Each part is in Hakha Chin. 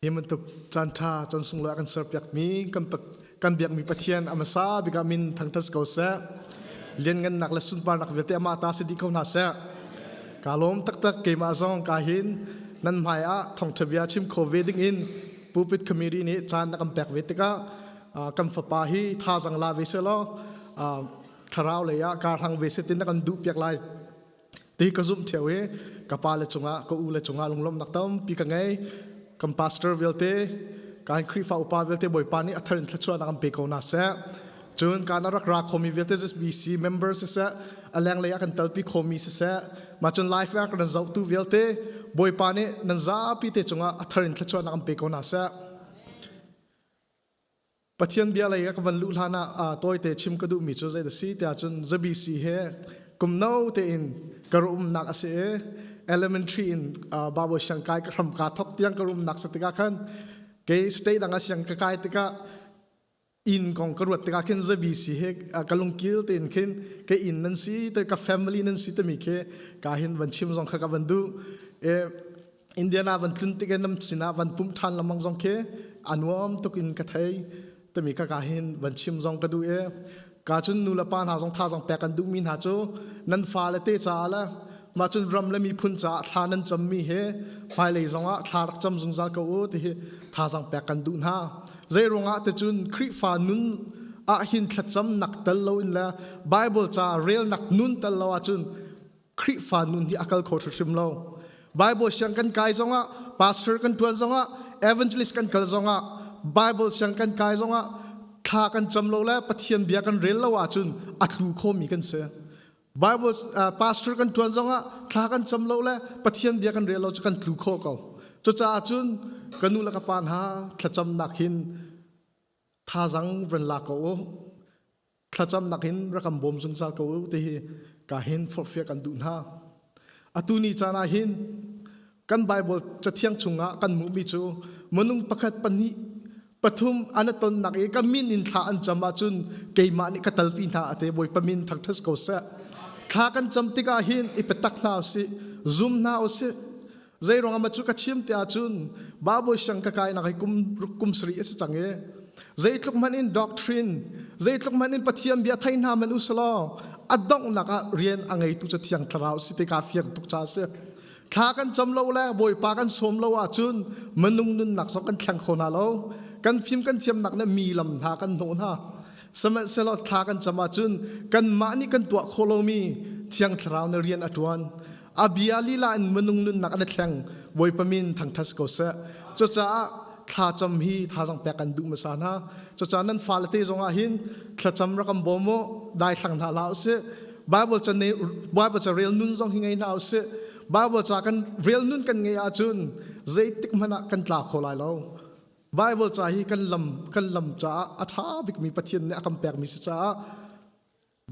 Hi bantuk caan ṭha caan sunglawi a kan serpiakmi kan kan biakmi Pathian a hmasa bik ah min thangṭhat ko seh. Lianngannak le sunparnak vialte amah ta si dih ko hna seh. Kaa lawm taktak keimah zong ka hin nan hmai ah thawngṭha bia chim kho ve ding in pulpit committee nih caan na kan pek ve tikah kan fapa hi thazang la ve seh law thlarau lei ah kar hlang ve seh tin na kan duh piak lai. Ti ka zumh theo i ka pa le cungah ka u le cungah lunglawmhnak tampi ka ngei. Kan pastor vialte, kan Khrihfa upa vialte Bawipa nih a thar in thluachuahnak an pe ko hna seh. Cun kan a rak ra khomi vialte ZBC member siseh, a lenglei ah kan telpi khomi siseh, mah cun live ah kan zohtu vialte Bawipa nih nan zapi te cungah a thar in thluachuahnak an pe ko hna seh. Pathian bia lei ah ka van luh hlan ah tawite chim ka duhmi cu zei a si tiah cun ZBC he kum no tein ka umnak a si i elementary in Bible siang kai ka hram ka thok tiang ka umnak sa tikah khan kei state dang ah siang ka kai tikah inn kong ka ruat tikah khin ZBC he ka lungkil tein khin ka inn nan si te ka family nan si timi khi ka hin van chim zong kha ka van duh. Indiana van tlun tik in nam sinah van pumh ṭhan lengmang zong khi a nuam tuk in ka thei timi ka ka hin van chim zong ka duh i ka cun nu le pa hna zong tha zong pek kan duhmi hna cu nan fale te caah le mah cun ram le miphun caah thla nan cammi hi hmailei zongah thla rak cam zungzal ko u ti hi thazang pek kan duh hna zei ruangah te cun Khrihfa nun ah hin thlacam nak tel lo in le Bible ca rel nak nun tel lo ahcun Khrihfa nun hi a kal kho hrimhrim lo. Bible siang kan kai zongah, pastor kan tuan zongah, evangelist kan kal zongah, Bible siang kan kai zongah thla kan cam lo le Pathian bia kan rel lo ahcun a tlu khomi kan si. Bible pastor kan tuan zongah thla kan cam lo le Pathian bia kan rel lo cu kan tlu kho ko. Cucaah cun ka nu le ka pa hna thlacamnak hin thazang van la ko u. Thlacamnak in rak kan bawm zungzal ko u ti hi ka hin forhfiah kan duh hna. Atu ni caan ah hin kan Bible cathiang chungah kan hmuhmi cu minung pakhat pahnih pathum an i tonnak i ka min in thla an cam ahcun keimah nih ka talpi hna ate Bawipa min thangṭhat ko seh. Thla kan cam tikah hin i petak hna usih, zum hna usih. Zei ruangah mah cu ka chim ti ahcun Baibal siang ka kainak hi kum kum sarih a si cang i zeitluk hmanh in doctrine zeitluk hmanh in Pathian bia thei hna hmanh usalaw a donghnak ah rian a ngeitu cu Thiang Thlarau si ti kaa fiang tuk ca a si. Thla kan cam lo le Bawipa kan sawm lo ahcun minung nunnak zong kan thleng kho hna lo. Kan fim kan thiamnak le mi lam hna kan hnawh hna. Sihmanhsehlaw thla kan cam ahcun kanmah nih kan tuah khawh lomi Thiang Thlarau nih rian a ṭuan. A bia lila in minung nunnak an i thleng. Bawipa min thangṭhat ko seh. Cucaah thlacam hi thazang pek kan duh hmasa hna. Cucaah nan fale te zongah hin thlacam rak kan bawm u, daithlang hna hlah usih. Bible ca ne Bible ca rel nun zong hi ngei hna usih. Bible ca kan rel nun kan ngei ahcun zeitik hmanh ah kan tla kho lai lo. Bible ca hi kan lam kan lam caah a ṭha bikmi Pathian nih a kan pekmi si caah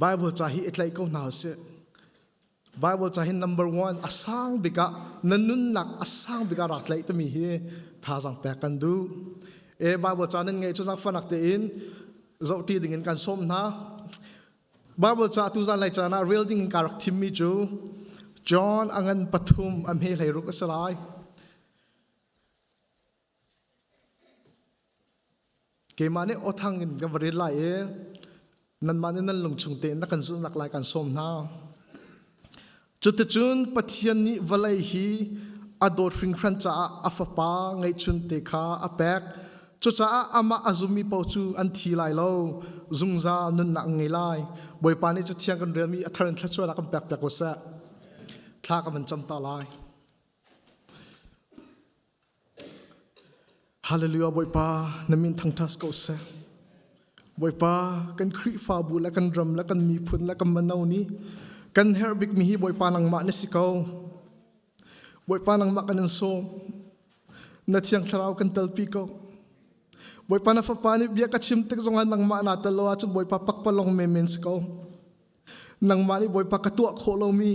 Bible ca hi i tlaih ko hna usih. Bible ca hi number one a sang bik ah na nunnak a sang bik ah rak tlaih timi hi thazang pek kan duh. E Bible ca nan ngeih cu zaangfahnak tein zohṭi ding in kan sawm hna. Bible ca tu zan lai caan ah rel ding in ka rak thimmi cu John a ngan pathum a hme hlei ruk a si lai. Keimah nih awthang in ka va rel lai i nanmah nih nan lungchung tein na kan zulhnak lai kan sawm hna. Cuticun Pathian nih vawlei hi a dawt hringhran caah a fapa ngeihchunte kha a pek. Cucaah amah a zummi paoh cu an thi lai lo, zungzal nunnak an ngei lai. Bawipa nih Cathiang kan relmi a thar in thluachuahnak kan pek piak ko seh. Thla ka van cam ta lai. Hallelujah Bawipa na min thangṭhat ko seh. Bawipa kan Khrihfabu le kan ram le kan miphun le kan mano nih kan herh bikmi hi Bawipa nangmah na si ko. Bawipa nangmah kan in sawm. Na thiang thlarau kan telpi ko. Bawipa na fapa nih bia ka chim tik zongah nangmah naa tel lo ahcun Bawipa pakpalong menmen si ko. Nangmah nih Bawipa ka tuah khawh lomi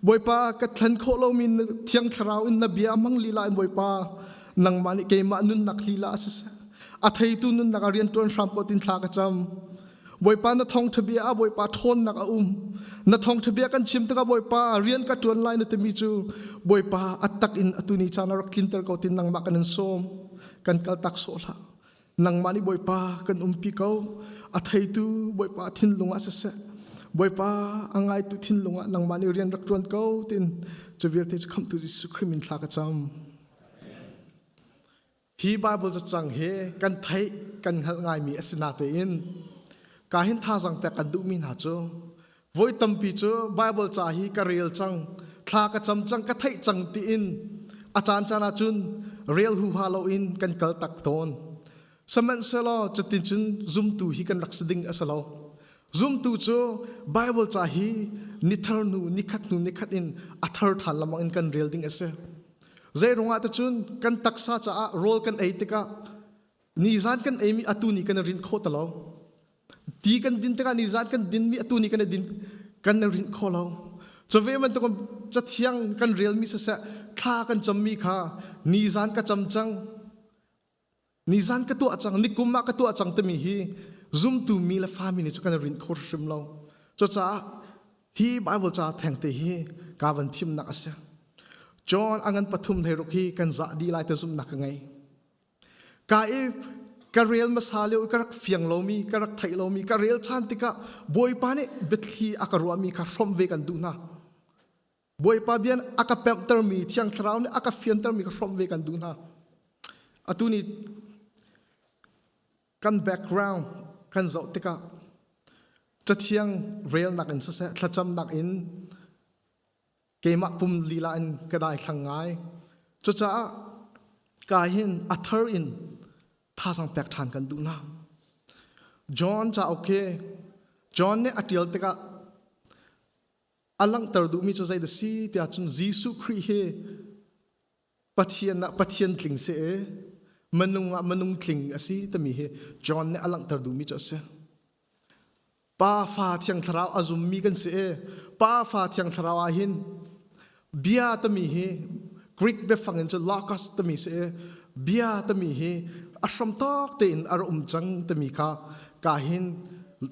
Bawipa ka thlen khawh lomi Thiang Thlarau in na bia hmang lila in Bawipa nangmah nih keimah nunnak lila a siseh a theitu nunnak ah rian ṭuan hram ko tin thla ka cam Bawipa na thawngṭha bia ah Bawipa ṭhawnnak a um na thawngṭha bia kan chim tikah Bawipa rian ka ṭuan lai na timi cu Bawipa a tak in atu ni caan ah rak tlinter ko tin nangmah kan in sawm. Kan kal tak sawh hlah. Nangmah nih Bawipa kan umpi ko. A theitu Bawipa thinlung ah siseh, Bawipa a ngaitu thinlung ah nangmah nih rian rak ṭuan ko tiin cu vialte cu khamhtu Jesuh Khrih min thla ka cam. Hi Bible cacang hi kan theih kan hngalh ngaimi a si natein ka hin thazang pek kan duhmi hna cu voi tampi cu Bible ca hi ka rel cang, thla ka cam cang, ka theih cang tiin a caan caan ahcun rel huha loin kan kal tak tawn. Sihmanhsehlaw cutin cun zumtu hi kan rak si ding a si lo. Zumtu cu Bible ca hi nithar hnu nikhat hnu nikhat in a thar ṭhan lengmang in kan rel ding a si. Zeiruangah te cun kan taksa caah rawl kan ei tikah nizan kan eimi atu ni kan i rinh khawh ti lo. Ti kan din tikah nizan kan dinmi atu ni kan i din kan i rinh kho lo. Cuve bantuk cathiang kan relmi siseh thla kan cammi kha nizan ka cam cang nizan ka tuah cang nikum ah ka tuah cang timi hi zumtu mi le fami nih cu kan i rinh kho hrim lo. Cucaah hi Bible ca thengte hi ka van thimnak a si. John angan pathum hlei ruk hi kan zah dih lai te zumhnak ka ngei. Ka i ka rel hmasa lio i ka rak fiang lomi, ka rak theih lomi, ka rel ṭhan tikah Bawipa nih biathli a ka ruahmi kha hrawmh ve kan duh hna. Bawipa bia a ka pemhtermi, Thiang Thlarau nih a ka fiantermi ka hrawmh ve kan duh hna. Atu ni kan background kan zoh tikah cathiang relnak in siseh, thlacamnak in keimah pum lila in ka daithlang ngai. Cucaah ka hin a thar in thazang pek ṭhan kan duh hna. John cauk hi John nih a ṭial tikah a langhter duhmi cu zei dah si tiah cun Jesuh Khrih hi Pathian ah Pathian tling si i minung ah minung tling a si timi hi John nih a langhter duhmi cu a si. Pa Fa Thiang Thlarau a zummi kan si i Pa Fa Thiang Thlarau ah hin bia timi hi Greek biafang in cu logos timi si i bia timi hi a hram tawk tein a ra um cang timi kha ka hin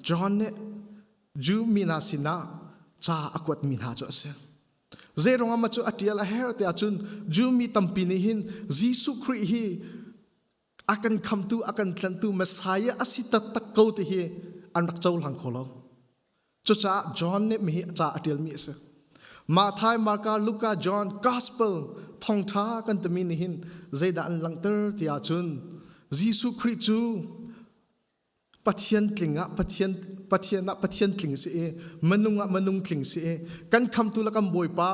John nih Jew mi hna sinah ca a kuatmi hna cu a si. Zeiruang ah cu a ṭial a herh tiah cun Jew mi tampi nih hin Jesuh Khrih hi a kan khamtu, a kan tlanhtu Messiah a si taktak ko ti hi an rak cohlang kho lo. Cucaah John nih mi hi ca a ṭialmi a si. Matthai, Marka, Luka, John Gospel thawngṭha kan timi nih hin zeidah an langhter tiah cun Jesuh Khrih cu Pathian tling ah Pathian Pathian ah Pathian tling si i minung ah minung tling si i kan khamtu le kan Bawipa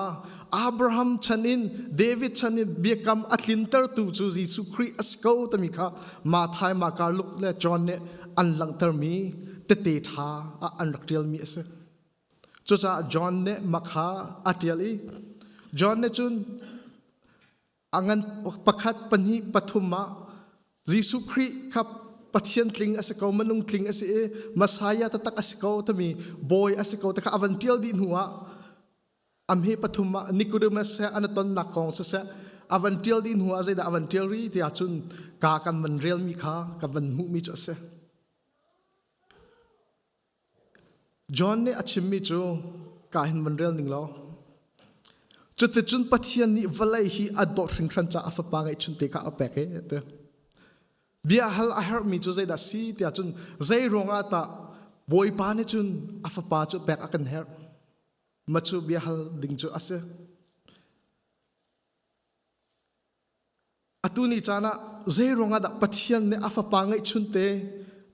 Abraham chan in David chan in biakam a tlintertu cu Jesuh Khrih a si ko timi kha Matthai, Marka, Luke le John nih an langhtermi tete ṭha ah an rak ṭialmi a si. Cucaah John nih makha a ṭial i John nih cun a ngan pakhat pahnih pathum ah Jesuh Khrih kha Pathian tling a si ko minung tling a si i Messiah taktak a si ko timi bawi a si ko te kha a van tial dih hnu ah amhe pathum ah Nicodemus he an tonnak kong siseh a van tial dih hnu ah zeidah a van tial ri tiah cun ka kan van relmi kha kan van hmuhmi cu a si. John nih a chimmi cu ka hin van rel ning law cuticun Pathian nih vawlei hi a dawt hringhran caah a fapa ngeihchun te kha a pek e ti. Bia hal a herhmi cu zeidah si tiah cun zei ruangah tah Bawipa nih cun a fapa cu pek a kan herh ma cu bia hal ding cu a si. Atu ni caan ah zei ruangah dah Pathian nih a fapa ngeihchunte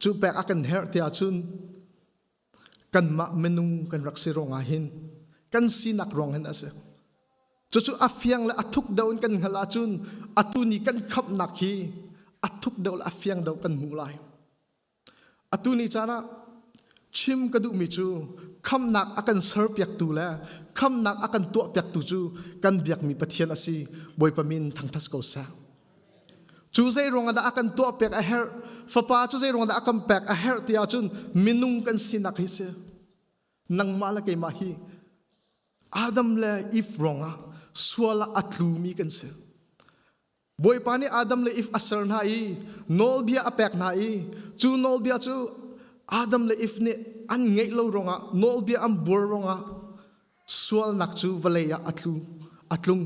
cu pek a kan herh tiah cun kanmah minung kan rak si ruangah hin kan sinak ruang hin a si. Cucu a fiang le a thuk deuh in kan hngalh ahcun atu ni kan khamhnak hi a thuk deuh le a fiang deuh kan hmuh lai. Atu ni caan ah chim ka duhmi cu khamhnak a kan serpiaktu le khamhnak a kan tuahpiaktu cu kan biakmi Pathian a si. Bawipa min thangṭhat ko seh. Cu zei ruangah dah a kan tuahpiak a herh? Fapa cu zei ruangah dah a kan pek a herh ti ahcun minung kan sinak hi si. Nangmah le keimah hi Adam le Eve ruangah sual ah a tlumi kan si. Bawipa nih Adam le Eve a ser hna i nawlbia a pek hna i cu nawlbia cu Adam le Eve nih an ngeih lo ruangah nawlbia an buar ruangah sualnak cu vawlei ah a tlu a tlung.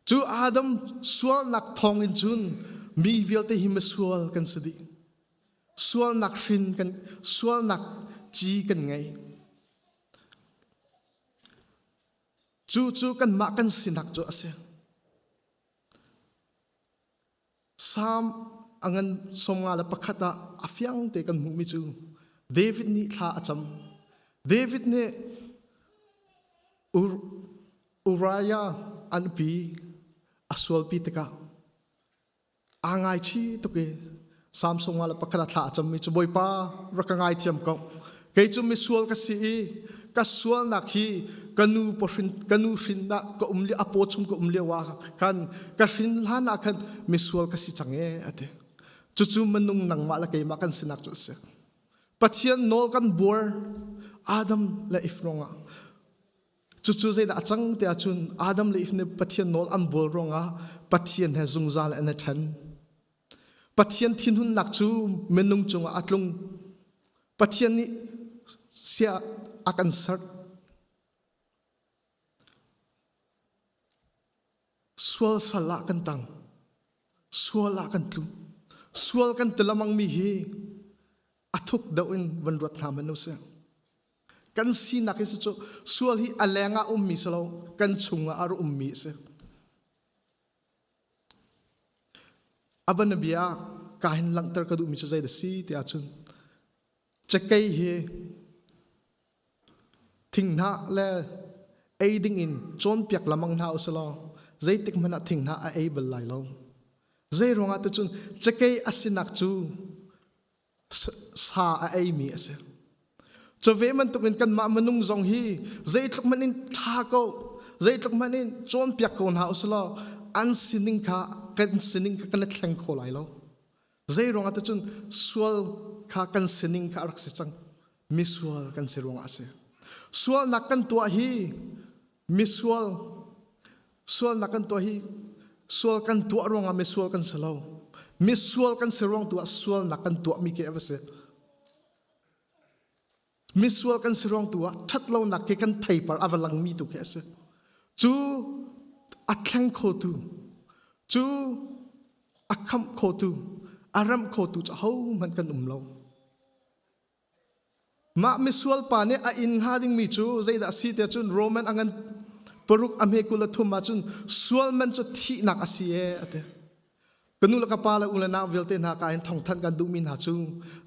Cu Adam sualnak thawngin cun Mi vialte hi misual kan si dih. Sualnak hrin kan sualnak ci kan ngei. Cu cu kanmah kan sinak cu a si. Salm a ngan 51 ah a fiang te kan hmuhmi cu David nih thla a cam. David nih Uriah an pi a sualpi tikah aa ngaichih tuk i Salm 51 ah thla a cammi cu Bawipa rak ka ngaithiam ko. Kei cu misual ka si i ka sualnak hi ka nu pawhrin ka nu hrin ah ka um lio a paw chung ka um lio ah khan ka hrin hlan ah khan misual ka si cang e a ti. Cucu minung nangmah le keimah kan sinak cu a si. Pathian nawl kan buar Adam le Eve ruangah Cucu zeidah a cang ti ahcun Adam le Eve nih Pathian nawl an bual ruangah Pathian he zungzal an i ṭhen. Pathian thinhunnak cu minung cungah a tlung. Pathian nih sia a kan serh. Sual sal ah kan tang. Sual ah kan tlu. Sual kan ti lamangmi hi a thuk deuh in van ruat hna hmanh usih. Kan sinak hi cu sual hi a leng ah ummi si lo, kan chungah a rak ummi a si. A banabia ka hin langhter ka duhmi cu zei da si ti ahcun cakei hi thinghnah le ei ding in cawnpiak lamang hna usih law zeitik hmanh ah thinghnah a ei bal lai lo. Zei ruangah ti cun cakei a sinak cu sa a eimi a si. Cu ve bantukin kanmah minung zong hi zeitluk hmanh in ṭha ko, zeitluk hmanh in cawnpiak ko hna usih law an sining kha kan sining kha kan i thleng kho lai lo. Zei ruangah ti cun sual kha kan sining kha a rak si cang. Misual kan si ruangah a si. Sualnak kan tuah hi misual Sualnak kan tuah hi sual kan tuah ruangah misual kan si lo. Misual kan si ruang tu ah sualnak kan tuahmi ke a va si. Misual kan si ruang tu ah ṭhatlonak ke kan theipar a va langmi tu khi a si. Cu a thleng khotu, cu a khamh khotu, a remh khotu cu ahohmanh kan um lo. Mah misual pa nih a inn hnga dingmi cu zeidah a si tiah cun Roman a ngan paruk a hme 23 ah cun sual man cu thihnak a si ee a ti. Ka nu le ka pa le u le nau vialte hna ka in thawngthanh kan duhmi hna cu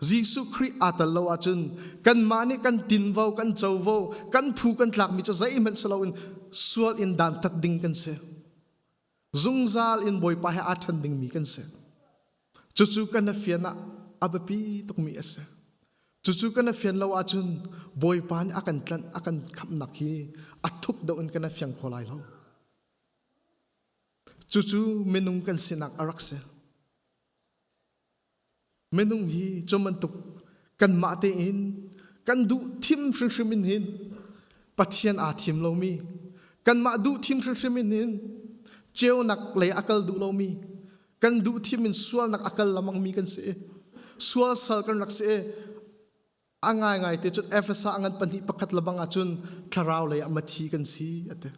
Jesuh Khrih aa tel lo ahcun kanmah nih kan tinvo, kan covo, kan phu kan tlakmi cu zeihmanh si loin sual in dantat ding kan si. Zungzal in Bawipa he aa ṭhen dingmi kan si. Cucu kan a fian ah a biapi tukmi a si. Cucu kan a fian lo ahcun Bawipa nih a kan tlanh, a kan khamhnak hi a thuk deuh in kan a fiang kho lai lo. Cucu minung kan sinak a rak si. Minung hi cu bantuk kanmah tein kan duh thim hrimhrim in hin Pathian aa thim lomi, kanmah duh thim hrimhrim in hin ceunak lei a kal duh lomi, kan duh thim in sualnak a kal lamangmi kan si i sual sal kan rak si i a ngaingai te cun Efesa a ngan pahnih pakhat lebang ahcun thlarau lei ah mathi kan si a ti.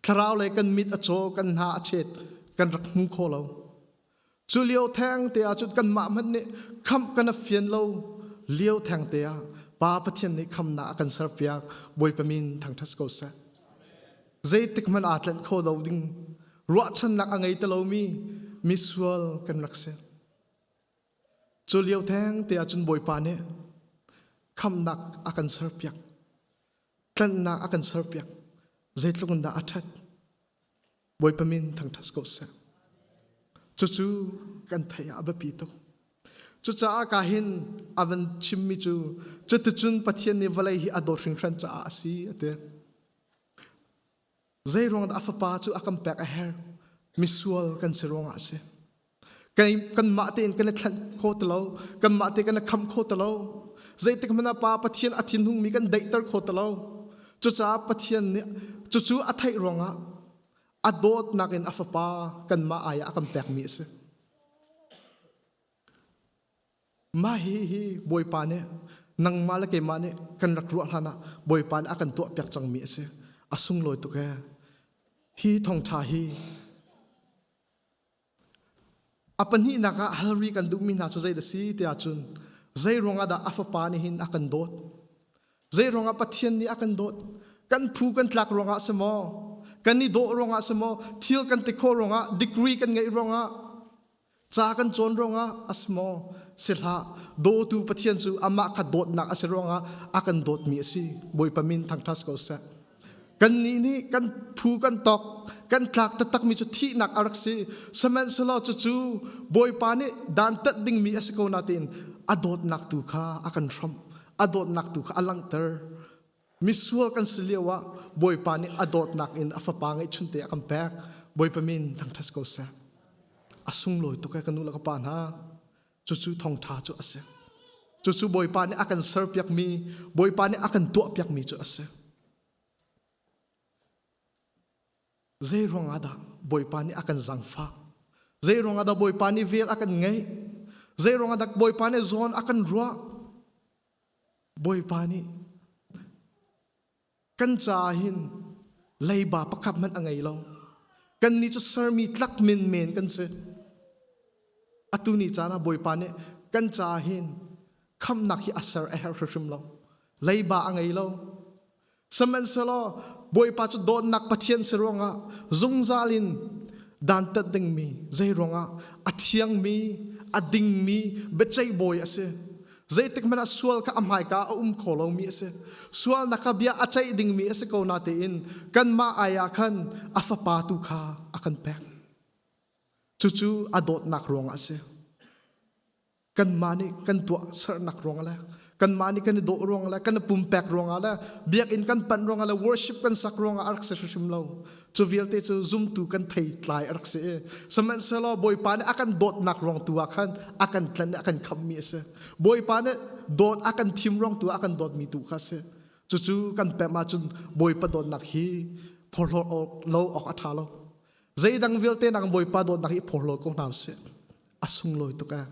Thlarau lei kan mit a caw, kan hna a chet, kan rak hmu kho lo. Cu lio theng te ah cun kanmah hmanh nih khamh kan a fian lo lio theng te ah Pa Pathian nih khamnak a kan serpiak Bawipa min thangṭhat ko seh. Zeitik hmanh aa tlanh kho lo ding ruahchannak a ngei ti lomi misual kan rak si. Cu lio theng te ah cun Bawipa nih khamnak a kan serpiak, tlanhnak a kan serpiak. Zeitluk in dah a ṭhat. Bawipa min thangṭhat ko seh. Cucu kan theih ah a biapi tuk. Cucaah ka hin a van chimmi cu cuticun Pathian nih vawlei hi a dawt hringhran caah a si a ti. Zei ruang dah a fapa cu a kan pek a herh? Misual kan si ruangah a si. Kanmah tein kan i thlanh kho ti lo. Kanmah te kan i khamh kho ti lo. Zeitik hmanh ah Pa Pathian a thinhungmi kan daihter kho ti lo. Cucaah Pathian nih cucu a theih ruangah a dawtnak in a fapa kanmah ai ah a kan pekmi a si. Mah hi hi Bawipa nih nangmah le keimah nih kan rak ruah hlan ah Bawipa nih a kan tuahpiak cangmi a si. A sunglawi tuk ee. Hi thawngṭha hi A pahnihnak ah halri kan duhmi hna cu zei dah si tiah cun zei ruangah dah a fapa nih hin a kan dawt? Zei ruangah Pathian nih a kan dawt? Kan phu kan tlak ruangah si maw? Kan i dawh ruangah si maw? Thil kan ti khawh ruangah, degree kan ngeih ruangah, ca kan cawn ruangah a si maw? Si hlah. Dawtu Pathian cu amah kha dawtnak a si ruangah a kan dawtmi a si. Bawipa min thangṭhat ko seh. Kannih nih kan phu kan tok kan tlak taktakmi cu thihnak a rak si. Sihmanhsehlaw cucu Bawipa nih dantat dingmi a si ko nain a dawtnak tu kha a kan hramh. A dawtnak tu kha a langhter. Misual kan si lio ah Bawipa nih a dawtnak in a fapa ngeihchunte a kan pek. Bawipa min thangṭhat ko seh. A sunglawi tuk ee ka nu le ka pa hna. Cucu thawngṭha cu a si. Cucu Bawipa nih a kan serpiakmi, Bawipa nih a kan tuahpiakmi cu a si. Zei ruangah dah Bawipa nih a kan zangfah? Zei ruangah dah Bawipa nih vel a kan ngeih? Zei ruangah dah Bawipa nih zawn a kan ruah? Bawipa nih kan caah hin leiba pakhat hmanh a ngei lo. Kannih cu sermi tlak menmen kan si. Atu ni caan ah Bawipa nih kan caah hin khamhnak hi a ser a herh hrimhrim lo. Leiba a ngei lo. Sihmanhsehlaw Bawipa cu dawtnak Pathian si ruangah zungzal in dantat dingmi zei ruangah a thiangmi a dingmi biaceih bawi a si. Zeitik hmanh ah sual kha a hmaika a um kho lomi a si. Sualnak kha bia a ceih dingmi a si ko natein kanmah ai ah khan a fapa tu kha a kan pek. Cucu a dawtnak ruangah a si. Kanmah nih kan tuah sernak ruangah le kanmah nih kan i dawh ruangah le kan i pumpek ruangah le biakinn kan panh ruangah le worship kan sak ruangah a rak si hrimhrim lo. Cu vialte cu zumtu kan theitlai a rak si i sihmanhsehlaw Bawipa nih a kan dawtnak ruang tu ah khan a kan tlanh i a kan khamhmi a si. Bawipa nih dawt a kan thim ruang tu ah a kan dawtmi tu kha a si. Cucu kan pemh ahcun Bawipa dawtnak hi phorhlawt lo awk a ṭha lo. Zeidang vialte nang Bawipa dawtnak hi phorhlaw ko hna usih. A sunglawi tuk ee.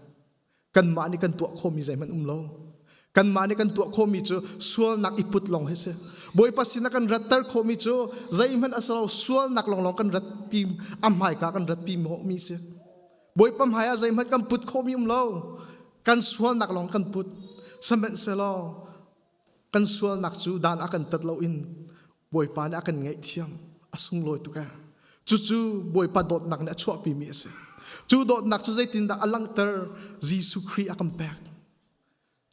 Kanmah nih kan tuah khawhmi zeihmanh um lo. Kanmah nih kan tuah khawhmi cu sualnak i put lawng hi si. Bawipa sinah kan ratter khawhmi cu zeihmanh a si lo, sualnak lawnglawng kan ratpi, a hmaika kan ratpi mi si. Bawipa hmai ah zeihmanh kan put khawhmi um lo. Kan sualnak lawng kan put. Sihmanhsehlaw kan sualnak cu dan a kan tat loin Bawipa nih a kan ngaihthiam. A sunglawi tuk ee. Cucu Bawipa dawtnak nih a chuahpimi a si. Cu dawtnak cu zeitindah a langhter? Jesuh Khrih a kan pek.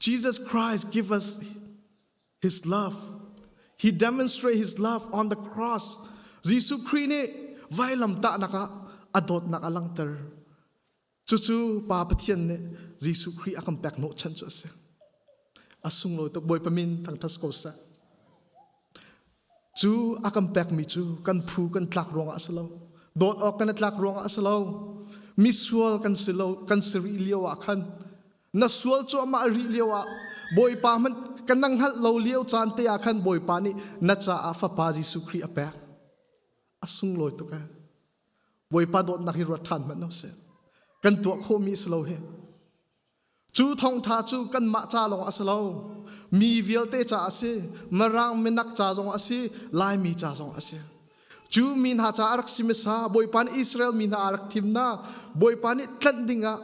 Jesus Christ give us his love. He demonstrate his love on the cross. Jesuh Khrih nih vailamtahnak ah a dawtnak a langhter. Cucu Pa Pathian nih Jesuh Khrih a kan pek hnawhchan cu a si. A sunglawi tuk Bawipa min thangṭhat ko seh. Cu a kan pekmi cu kan phu kan tlak ruangah a si lo. Dawt awk kan i tlak ruangah a si lo. Misual kan si lo kan si rih lio ah khan na sual cuahmah rih lio ah Bawipa hmanh kan nang hngalh lo lio caan te ah khan Bawipa nih na caah Fapa Jesuh Khrih a pek. A sunglawi tuk ee. Bawipa dawtnak hi ruat ṭhan hmanh usih. Kan tuah khawhmi a si lo hi. Cu thawngṭha cu kanmah ca lawng a si lo. Mi vialte ca a si. Mirang minak ca zong a si. Laimi ca zong a si. Cu mi hna ca a rak si hmasa Bawipa nih Israel mi hna a rak thim hna. Bawipa nih tlanh dingah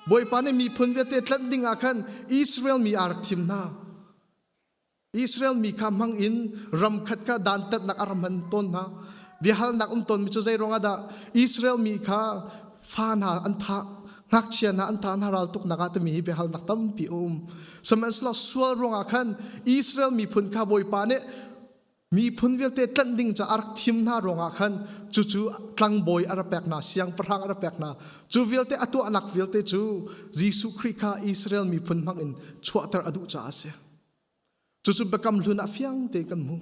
Bawipa nih miphun vialte tlanh dingah khan Israel mi aa rak thim hna. Israel mi kha hmang in ram khat kha dantatnak a ram hman tawn hna. Biahalnak um tawnmi cu zei ruangah dah Israel mi kha fa hna an thah, ngakchia hna an thah hna raltuknak ah timi hi biahalnak tampi a um. Sihmanhsehlaw sual ruangah khan Israel miphun kha Bawipa nih miphun vialte tlanh ding ca a rak thim hna ruangah khan cucu tlangbawi a rak pek hna, siangpahrang a rak pek hna. Cu vialte a tuahnak vialte cu Jesuh Khrih kha Israel miphun hmang in chuahter a duh caah a si. Cucu biakam hlun ah fiang tein kan hmu.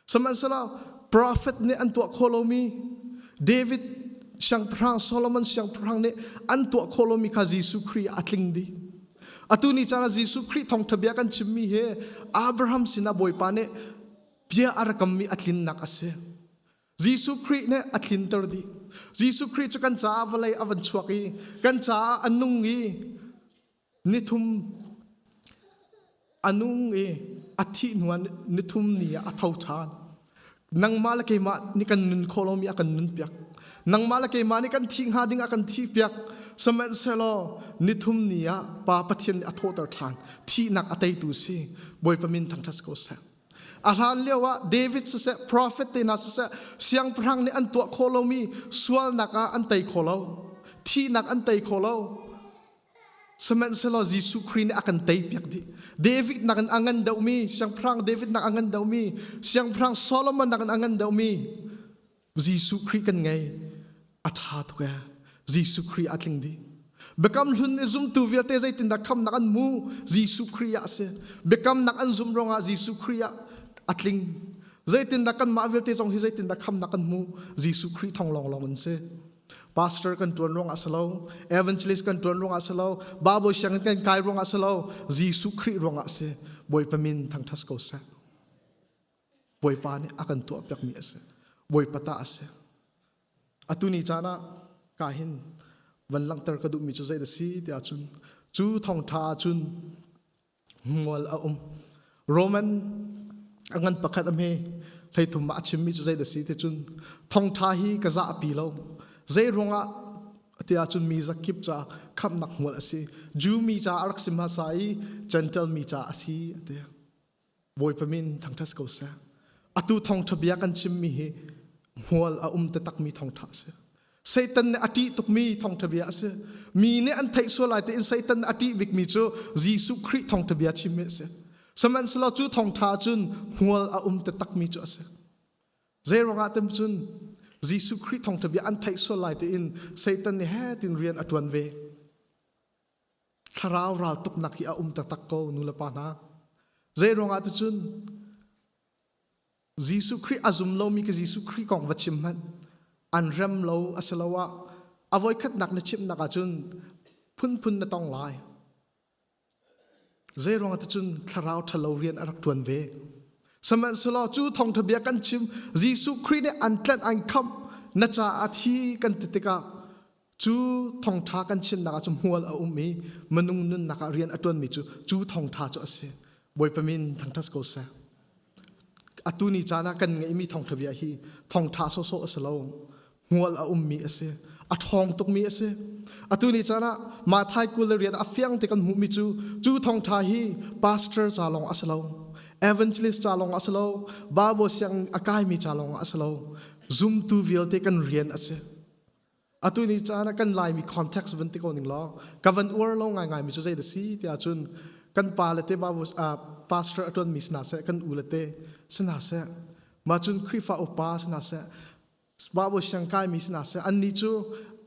Sihmanhsehlaw prophet nih an tuah khawh lomi David siangpahrang Solomon siangpahrang nih an tuah khawh lomi kha Jesuh Khrih ah a tling dih. Atu ni caan ah Jesuh Khrih thawngṭha bia kan chimmi hi Abraham sinah Bawipa nih bia a rak kammi a tlinnak a si. Jesuh Khrih nih a tlinter dih. Jesuh Khrih cu kan caah vawlei a van chuak i kan caah a nung i nithum a nung i a thih hnuah nithum ni ah a tho ṭhan. Nangmah le keimah nih kan nun khawh lomi a kan nunpiak. Nangmah le keimah nih kan thih hnga ding a kan thihpiak. Sihmanhsehlaw nithum ni ah Pa Pathian nih a thawhter ṭhan. Thihnak a teitu si. Bawipa min thangṭhat si ko seh. A hlan lio ah David siseh, prophet te hna siseh, siangpahrang nih an tuah khawh lomi sualnak ah an tei kho lo. Thihnak an tei kho lo. Sihmanhsehlaw Jesuh Khrih nih a kan teipiak dih. David nakin a ngan deuhmi, siangpahrang David nak a ngan deuhmi, siangpahrang Solomon nakin a ngan deuhmi Jesuh Khrih kan ngei. A ṭha tuk ee. Jesuh Khrih a tling dih. Biakam hlun i zumtu vialte zeitindah khamnak an hmu? Jesuh Khrih ah a si. Biakamnak an zumh ruangah Jesuh Khrih ah a tling. Zeitindah kanmah vialte zong hi zeitindah khamnak kan hmu? Jesuh Khrih thawng lawnglawng an si. Pastor kan ṭuan ruangah si lo, evangelist kan ṭuan ruangah si lo, Bible sianginn kan kai ruangah si lo, Jesuh Khrih ruangah si. Bawipa min thangṭhat ko seh. Bawipa nih a kan tuahpiakmi a si. Bawipa ta a si. Atu ni caan ah ka hin van langhter ka duhmi cu zei da si ti ahcun cu thawngṭha ahcun hmual a um. Roman a ngan pakhat a hme hleithum ah a chimmi cu zei da si ti cun thawngṭha hi ka zahpi lo. Zei ruangah ti ahcun mi zakip ca khamhnak hmual a si. Jew mi ca a rak si hmasa i Gentile mi ca a si a ti. Bawipa min thangṭhat ko seh. Atu thawngṭha bia kan chimmi hi hmual a um taktakmi thawngṭha a si. Satan nih a ṭih tukmi thawngṭha bia a si. Mi nih an theih sual lai tiin Satan nih a ṭih bikmi cu Jesuh Khrih thawngṭha bia chimmi a si. Sihmanhsehlaw cu thawngṭha cun hmual a um taktakmi cu a si. Zei ruangah tem cun Jesuh Khrih thawngṭha bia an theih sual lai tiin Satan nih he tin rian a ṭuan ve. Thlarau raltuknak hi a um taktak ko nu le pa hna. Zei ruangah ticun Jesuh Khrih a zum lomi ka Jesuh Khrih kong va chim hmanh an rem lo a si lo ah a voikhatnak na chimnak ahcun phunphun na tong lai. Zei ruangah ticun thlarau ṭhalo rian a rak ṭuan ve. Sihmanhsehlaw cu thawngṭha bia kan chim Jesuh Khrih nih an tlanh an khamh na caah thi kan ti tikah cu thawngṭha kan chimnak ah cun hmual a um i minung nunnak ah rian a ṭuanmi cu cu thawngṭha cu a si. Bawipa min thangṭhat ko seh. Atu ni caan ah kan ngeihmi thawngṭha bia hi thawngṭha sawhsawh a si lo. Hmual a ummi a si. A ṭhawng tukmi a si. Atu ni caan ah Matthai 22 a fiang te kan hmuhmi cu cu thawngṭha hi pastor ca lawng a si lo. Evangelist ca lawng a si lo. Bible siang a kaimi ca lawng a si lo. Zumtu vialte kan rian a si. Atu ni caan ah kan Laimi context van ti ko ning law ka van uar lo ngaingai mi cu zei da si tiah cun kan pa le te babu pastor a tuan mi sina seh kan u le te sina seh ma cun Khrihfa upa sina seh Bible siang kai mi sina seh annih cu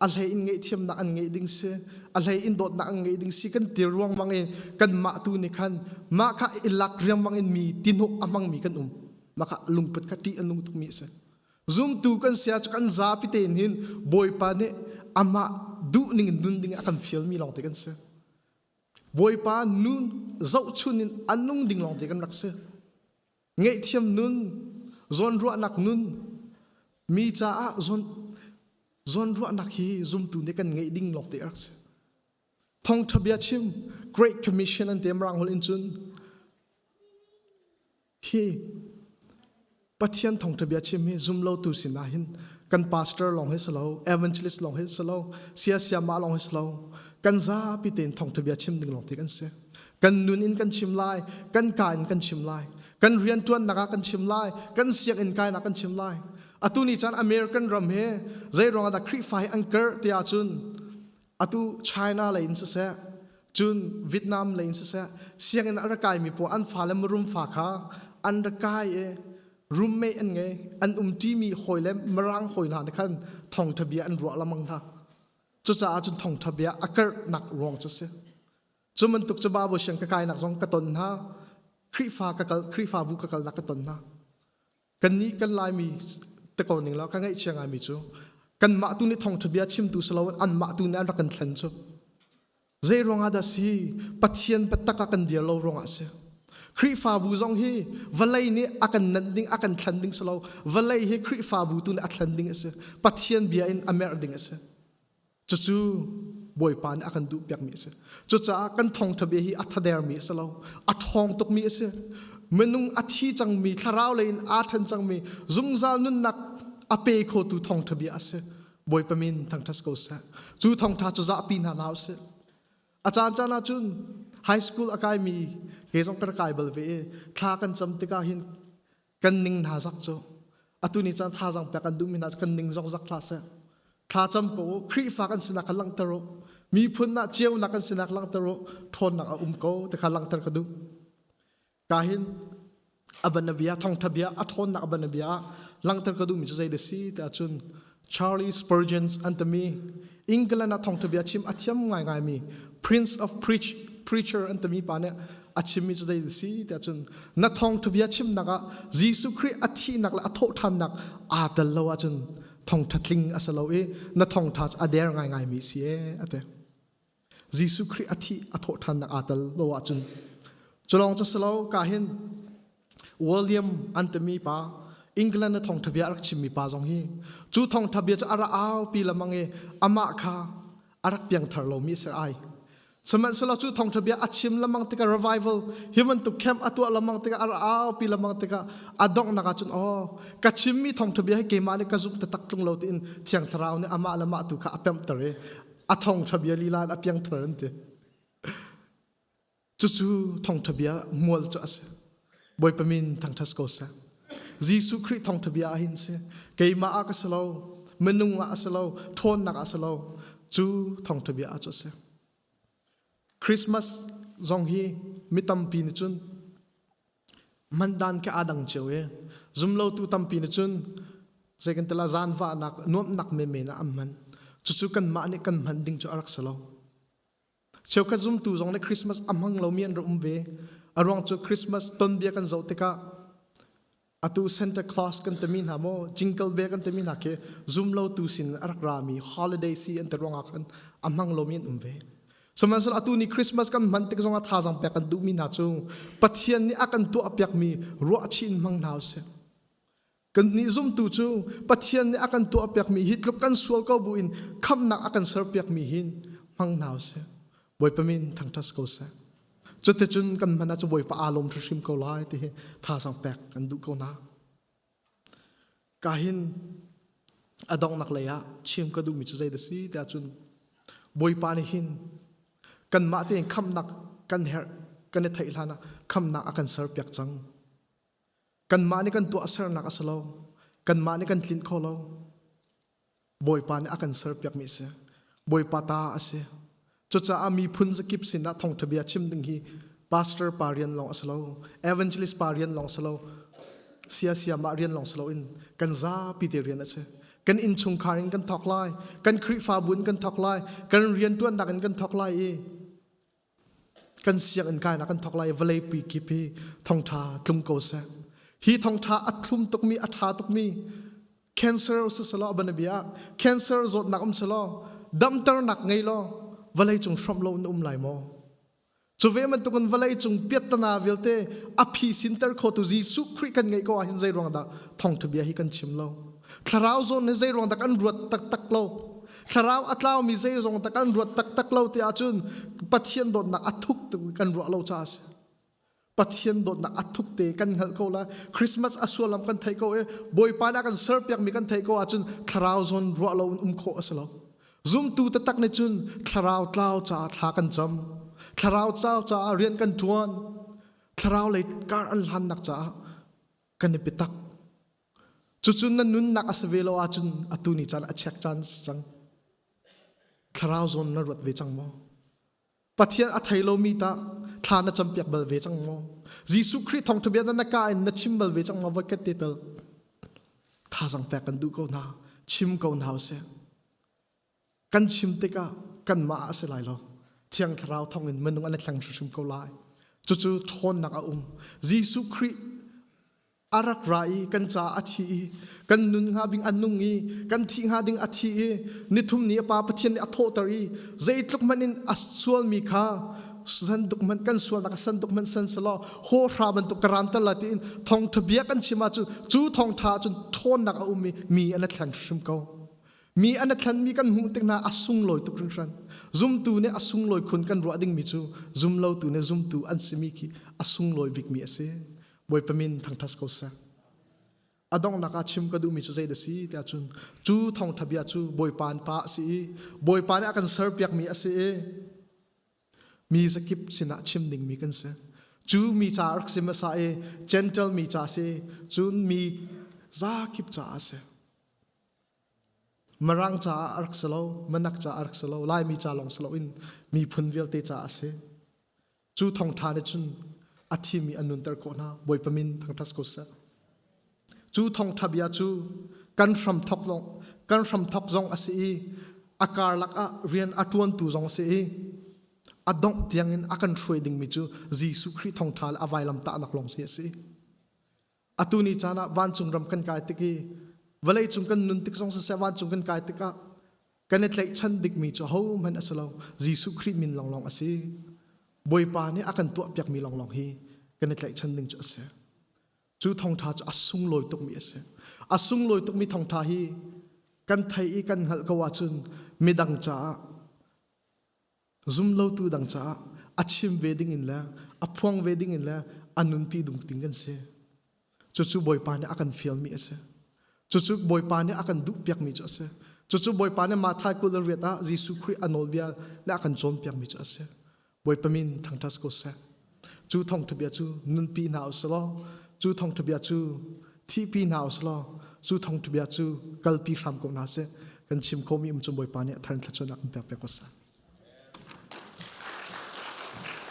a hlei in ngaihthiamnak an ngeih ding si a hlei in dawtnak an ngeih ding si kan ti ruangmang in kan mah tu nih khan mah kha i lak riangmang in mi tinuk a hmang mi kan um mah kha lungput kha ṭih a nung tuk mi a si. Zumtu kan si ahcun kan zapi tein hin Bawipa nih amah duh ning in nun ding a kan fialmi lawngte kan si. Bawipa nun zohchun in a nung ding lawngte kan rak si. Ngaihthiam nun, zawnruahnak nun, mi caah zawn zawnruahnak hi zumtu nih kan ngeih ding lawngte a rak si. Thawngṭha bia chim, Great Commission an ti Mirang holh in cun Hi Pathian thawngṭha bia chim hi zumlotu sinah hin kan pastor lawng hi si lo, evangelist lawng hi si lo, siasiamah lawng hi si lo, kan zapi tein thawngṭha bia chim ding lawng te kan si. Kan nun in kan chim lai, kan ka in kan chim lai, kan rianṭuannak ah kan chim lai, kan sianginn kainak kan chim lai. Atu ni caan American ram hi zei ruangah dah Khrihfa hi an karh ti ahcun atu China lei in siseh cun Vietnam lei in siseh sianginn a rak kaimi pawl an fale marum fa kha an rak kai i roommate an ngei an umṭimi hawi le mirang hawi hna nih khan thawngṭha bia an ruah lengmang hna cucaah cun thawngṭha bia a karhnak ruang cu a si cu bantuk cu Bible siang ka kainak zong ka ton hna Khrihfa ka kal Khrihfabu ka kalnak ka ton hna Kannih kan Laimi te ko ning law ka ngaihchia ngaimi cu kanmah tu nih thawngṭha bia chimtu si loin anmah tu nih an rak kan thlen cu. Zei ruangah dah si? Pathian biatak ah kan dir lo ruangah a si. Khrihfabu zong hi vawlei nih a kan nanh ding, a kan thlen ding si lo. Vawlei hi Khrihfabu tu nih a thlen ding a si. Pathian bia in a merh ding a si. Cucu Bawipa nih a kan duhpiakmi a si. Cucaah kan thawngṭha bia hi a thadermi a si lo. A ṭhawng tukmi a si. Minung a thi cangmi, thlarau lei in aa ṭhen cangmi, zungzal nunnak a pe khotu thawngṭha bia a si. Bawipa min thangṭhat ko seh. Cu thawngṭha cu zahpi hna hlah usih. A caan caan ah cun high school a kaimi ke zong kan kai bal ve i thla kan cam tikah hin kan ning hna zak cu atu ni caan thazaang pek an duhmi hna kan ning zong zak hlah seh. Thla cam ko u, Khrihfa kan sinak kha langhter u, miphun ah ceunak kan sinak langhter u, ṭhawnnak a um ko ti kha langhter ka duh. Ka hin a banabia thawngtha bia a ṭhawnnak a banabia ah langhter ka duhmi cu zei da si ti ahcun Charlie Spurgeon an timi England ah thawngtha bia chim a thiam ngaingaimi Prince of Preach Preacher an timi pa nih a chimmi cu zei da si ti ahcun na thawngtha bia chimnak ah Jesuh Khrih a thihnak le a thawhṭhannak aa tel lo ahcun thawngtha tling a si lo i na thawngtha cu a der ngaingaimi si ee a ti. Jesuh Khrih a thih a thawhṭhannak aa tel lo ahcun culawng cu si lo ka hin William an timi pa England a thawngṭha bia a rak chimmi pa zong hi cu thawngṭha bia cu a ra aupi lamang i amah kha a rak piangthar lomi a si ai. Sihmanhsehlaw cu thawngṭha bia a chim lamang tikah revival hi bantuk camp a tuah lamang tikah a ra aupi lamang tikah a donghnak ah cun aw ka chimmi thawngṭha bia hi keimah nih ka zumh taktak tlung lo tiin Thiang Thlarau nih amah le mah tu kha a pemhter i a thawngṭha bia lila in a piangthar an ti. Cucu thawngṭha bia mual cu a si. Bawipa min thangṭhat ko seh. Jesuh Khrih thawngṭha bia ah hin si. Keimah ah ka si lo, minung ah a si lo, ṭhawnnak ah a si lo. Cu thawngṭha bia ah cu a si. Christmas zong hi mi tampi nih cun mandan khi aa dang cio i zumlotu tampi nih cun zei kan tila zaanvahnak nuamhnak menmen ah an hman. Cucu kanmah nih kan hman ding cu a rak si lo. Cheukhat zumtu zong nih Christmas a hmang lomi an rak um ve. A ruang cu Christmas tonbia kan zoh tikah atu Santa Claus kan timi hna maw Jingle Bell kan timi hna khi zumlotu sin a rak rami holiday si an ti ruangah khan a hmang lomi an um ve. Sihmanhsehlaw atu ni Christmas kan hman tik zongah thazaang pek kan duhmi hna cu Pathian nih a kan tuahpiakmi ruahchih in hmang hna usih. Kannih zumtu cu Pathian nih a kan tuahpiakmi hi tluk kan sual ko buin khamhnak a kan serpiakmi hin hmang hna usih. Bawipa min thangṭhat ko seh. Cuticun kan hman ah cu Bawipa aa lawm hrimhrim ko lai ti hi thazaang pek kan duh ko hna. Ka hin a donghnak lei ah chim ka duhmi cu zei da si tiah cun Bawipa nih hin kanmah tein khamhnak kan herh kan i theih hlan ah khamhnak a kan serpiak cang. Kanmah nih kan tuahsernak a si lo. Kanmah nih kan tlinh kho lo. Bawipa nih a kan serpiakmi a si. Bawipa ta a si. Cucaah miphun zakip sinah thawngṭha bia chim ding hi pastor pa rian lawng a si lo. Evangelist pa rian lawng si lo. Siasia mah rian lawng si loin kan zapi te rian a si. Kan innchungkhar in kan thawk lai. Kan Khrihfabu in kan thawk lai. Kan rianṭuannak in kan thawk lai i Kan sianginn kainak kan thawk lai i vawleipi kip hi thongṭha tlung ko seh. Hi thongṭha a thlum tukmi, a ṭha tukmi cancer si selaw banabia ah cancer zawtnak um selaw damternak ngei law vawlei cung hrawmh lo na um lai maw? Cu ve bantukin vawlei cung piattana vialte a phi sinter khotu Jesuh Khrih kan ngeih ko ahhin zei ruang dah thawngṭha bia hi kan chim lo? Thlarau zawn hi zei ruang dah kan ruat taktak lo? Thlarau a tlaumi zeizong tak an ruat taktak lo ti ahcun Pathian dawtnak a thuk tuk kan ruah lo caah a si. Pathian dawtnak a thuk te kan hngalh ko la. Christmas a suallam kan theih ko i Bawipa nih a kan serpiakmi kan theih ko ahcun thlarau zawn ruah lo in um khawh a si lo. Zumtu taktak nih cun thlarau tlau caah thla kan cam. Thlarau tlau caah rian kan ṭuan. Thlarau lei kar an hlannak caah kan i biatak. Cucu na nunnak a si ve lo ahcun atu ni caan a check caan si cang. Thlarau zawn na ruat ve cang maw? Pathian a thei lomi tah thla na campiak bal ve cang maw? Jesuh Khrih thawngṭha bia na ka in na chim bal ve cang maw? Voikhat te tal thazang pek kan duh ko hna. Chim ko hna usih. Kan chim tikah kanmah ah a si lai lo. Thiang Thlarau thawngin minung an i thleng hrimhrim ko lai. Cucu ṭhawnnak a um. Jesuh Khrih a rak ra i kan caah a thi i kan nun hnga ding a nung i kan thih hnga ding a thi i nithum ni a Pa Pathian nih a thawhter i zeitluk hmanh in a sualmi kha sanduk hmanh kan sualnak a sanduk hmanh san selaw hawhra bantuk ka ranter lai tiin thawngṭha bia kan chim ahcun cu thawngṭha ahcun ṭhawnnak a um i mi an i thleng hrim ko. Mi an a thlenmi kan hmuh tik hna a sunglawi tuk hringhran. Zumtu nih a sunglawi khun kan ruah dingmi cu zumlotu nih zumtu an simi khi a sunglawi bikmi a si. Bawipa min thangṭhat ko seh. A donghnak ah chim ka duhmi cu zei dah si tiah cun cu thawngṭha bia cu Bawipa an ta a si i Bawipa nih a kan serpiakmi a si i mi zakip sinah chim dingmi kan si. Cu mi ca rak si hmasa i Gentle mi ca si, cun mi zakip caah a si. Mirang caah a rak si lo, Manak caah a rak si lo, Laimi ca lawng si loin miphun vialte caah a si. Cu thawngṭha nih cun a thimi an nunter khawh hna. Bawipa min thangṭhat ko seh. Cu thawngṭha bia cu kan hramthawk zong kan hramthawk zong a si i a karlak ah rian a ṭuantu zong a si i a dongh tiangin a kan hruai dingmi cu Jesuh Khrih thawngṭha le a vailamtahnak lawng si a si. Atu ni caan ah vancung ram kan kai tik i vawleicung kan nun tik zong siseh vancung kan kai tikah kan i tlaihchan bikmi cu hohmanh a si lo Jesuh Khrih min lawnglawng a si. Bawipa nih a kan tuahpiakmi lawnglawng hi kan i tlaihchan ding cu a si. Cu thawngṭha cu a sunglawi tukmi a si. A sunglawi tukmi thawngṭha hi kan thei i kan hngalh ko ahcun midang caah zumlotu dang caah a chim ve ding in le a phuang ve ding in le a nunpi dung ding kan si. Cucu Bawipa nih a kan fialmi a si. Cucu Bawipa nih a kan duhpiakmi cu a si. Cucu Bawipa nih Matthai 28 ah Jesuh Khrih a nawlbia nih a kan cawnpiakmi cu a si. Bawipa min thangṭhat ko seh. Cu thawngṭha bia cu nunpi hna u sih law, cu thawngṭha bia cu thihpi hna u sih law, cu thawngṭha bia cu kalpi hram ko hna sih. Kan chim khomi um cu Bawipa nih a thar in thluachuahnak in pek piak ko seh.